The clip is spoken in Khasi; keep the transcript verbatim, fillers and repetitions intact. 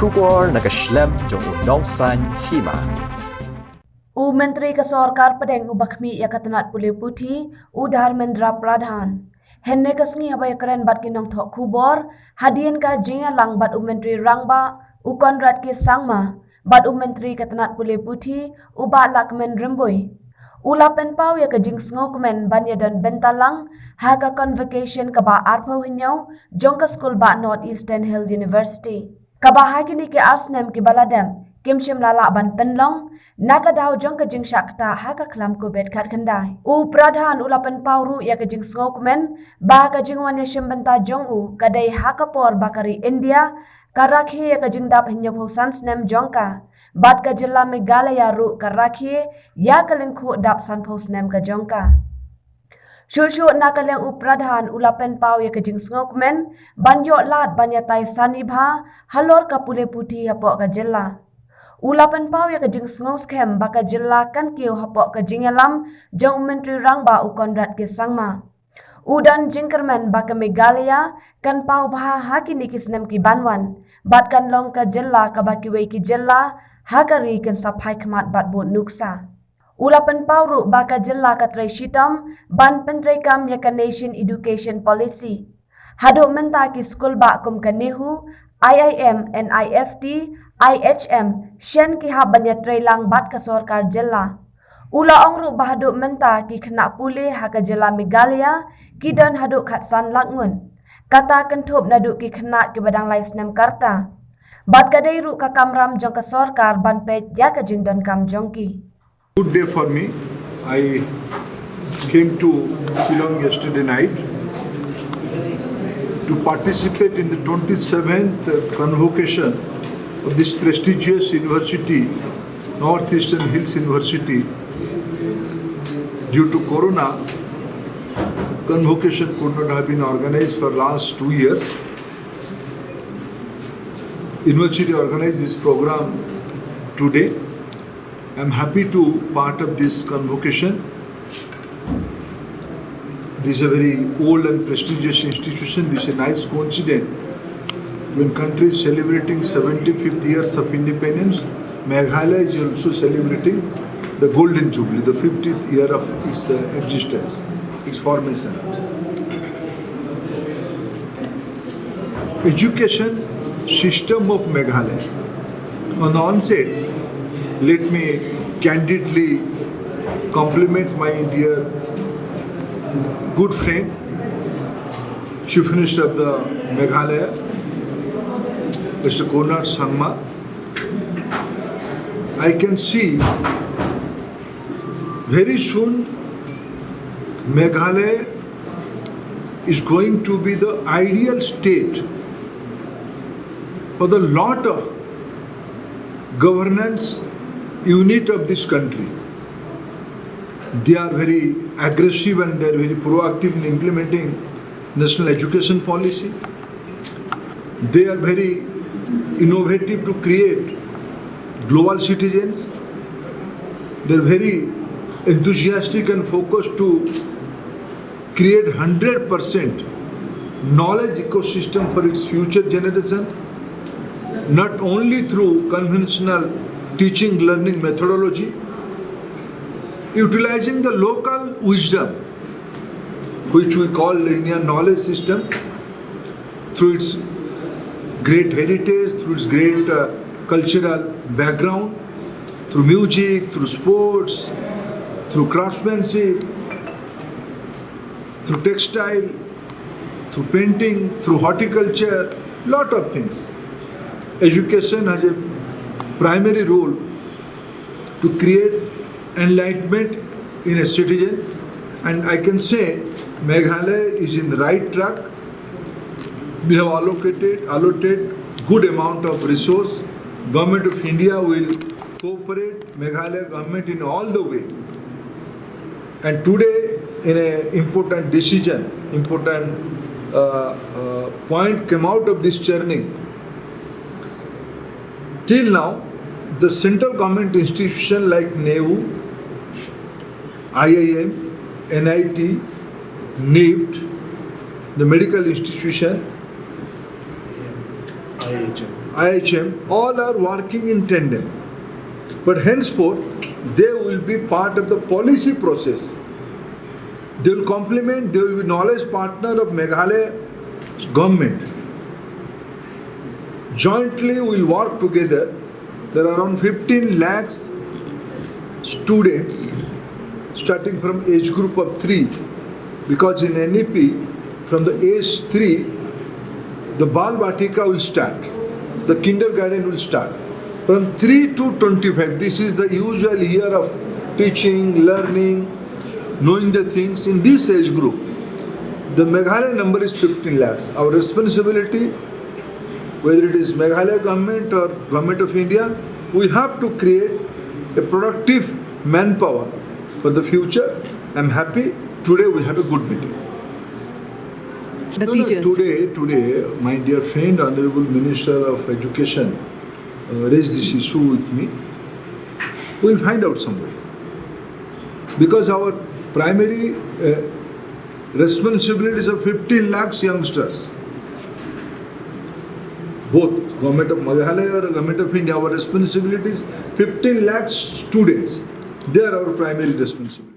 Khubor na ka shlem jong u nongsan hima. U Myntri ka Sorkar Pdeng uba khmih ïa ka tnat pule puthi, u Dharmendra Pradhan, hynne ka sngi haba ïakren bad ki nongthoh khubor hadien ka jingïalang bad u Myntri Rangbah, u Conrad K Sangma, bad u Myntri ka tnat pule puthi, u Bah Lahkmen Rymbui, u la pynpaw ïa ka jingsngewkmen ban ïadon bynta lang ha ka convocation kaba arphew hynñiew jong ka skul bah North Eastern Hill University, kaba ha kine ki ar snem kiba la dep kim shym la lah ban pynlong na ka daw jong ka jingshah ktah ha ka khlam Covid khatkhyndai. U Pradhan u la pynpaw ruh ïa ka jingsngewkmen ba ka jingwan ïashim bynta jong u ka dei ha ka por ba ka ri India ka rakhe ïa ka jingdap hynñiewphew san snem jong ka, bad ka jylla Meghalaya ruh ka rakhe ïa ka lyngkhuh dap sanphew snem ka jong ka. Shuh shuh na ka liang u Pradhan u la pynpaw ïa ka jingsngewkmen ban ïoh lad ban ïatai sani bha halor ka pule puthi hapoh ka jylla. U la pynpaw ïa ka jingsngewskhem ba ka jylla kan kiew hapoh ka jingïalam jong u Myntri Rangbah u Conrad K Sangma. U don jingkyrmen ba ka Meghalaya kan paw bha ha kine ki snem ki ban wan, bad kan long ka jylla kaba kiwei ki jylla ha ka ri kin sa phai khmat bad bud nuksa. U la pynpaw ruh ba ka jylla ka trei shitom ban pyntreikam ïa ka Nation Education Policy. Haduh mynta ki skul bah kum ka NEHU, I I M, N I F T, I H M shen ki hap ban ïatrei lang bad ka sorkar jylla. U la ong ruh ba haduh mynta ki khynnah pule ha ka jylla Meghalaya ki don haduh khatsan lak ngut, kata kynthup naduh ki khynnah kiba dang lai snem ka rta. Bad ka dei ruh ka kamram jong ka sorkar ban peit ïa ka jingdonkam jong ki. Good day for me. I came to Shillong yesterday night to participate in the twenty-seventh convocation of this prestigious university, Northeastern Hills University. Due to corona, convocation could not have been organized for last two years. University organized this program today. I'm happy to part of this convocation. This is a very old and prestigious institution. This is a nice coincidence when country is celebrating seventy-fifth years of independence. Meghalaya is also celebrating the golden jubilee, the fiftieth year of its uh, existence, its formation. Education system of Meghalaya. On the onset, let me candidly compliment my dear good friend, Chief Minister of the Meghalaya, Mister Conrad Sangma. I can see very soon Meghalaya is going to be the ideal state for the lot of governance unit of this country. They are very aggressive and they are very proactive in implementing National Education Policy. They are very innovative to create global citizens. They are very enthusiastic and focused to create hundred percent knowledge ecosystem for its future generation, not only through conventional teaching learning methodology, utilizing the local wisdom, which we call linear knowledge system, through its great heritage, through its great uh, cultural background, through music, through sports, through craftsmanship, through textile, through painting, through horticulture, lot of things. Education has a primary role to create enlightenment in a citizen, and I can say Meghalaya is in the right track. We have allocated allotted good amount of resource. Government of India will cooperate Meghalaya government in all the way. And today, in a important decision, important uh, uh, point came out of this churning. Till now, the central government institution like NEHU, I I M, N I T, NIFT, the medical institution, I H M, all are working in tandem. But henceforth, they will be part of the policy process. They will complement, they will be knowledge partner of Meghalaya government. Jointly, we will work together. There are around fifteen lakhs students starting from age group of three, because in N E P, from the age three, the Bal Vatika will start, the kindergarten will start. From three to twenty-five, this is the usual year of teaching, learning, knowing the things in this age group. The Meghalaya number is fifteen lakhs. Our responsibility, whether it is Meghalaya government or government of India, we have to create a productive manpower for the future. I'm happy today we have a good meeting. The No, no, teachers. Today, today, my dear friend, Honorable Minister of Education, uh, raised this issue with me. We'll find out some way. Because our primary uh, responsibilities of fifteen lakhs youngsters, both Government of Meghalaya or Government of India, our responsibilities fifteen lakhs students. They are our primary responsibility.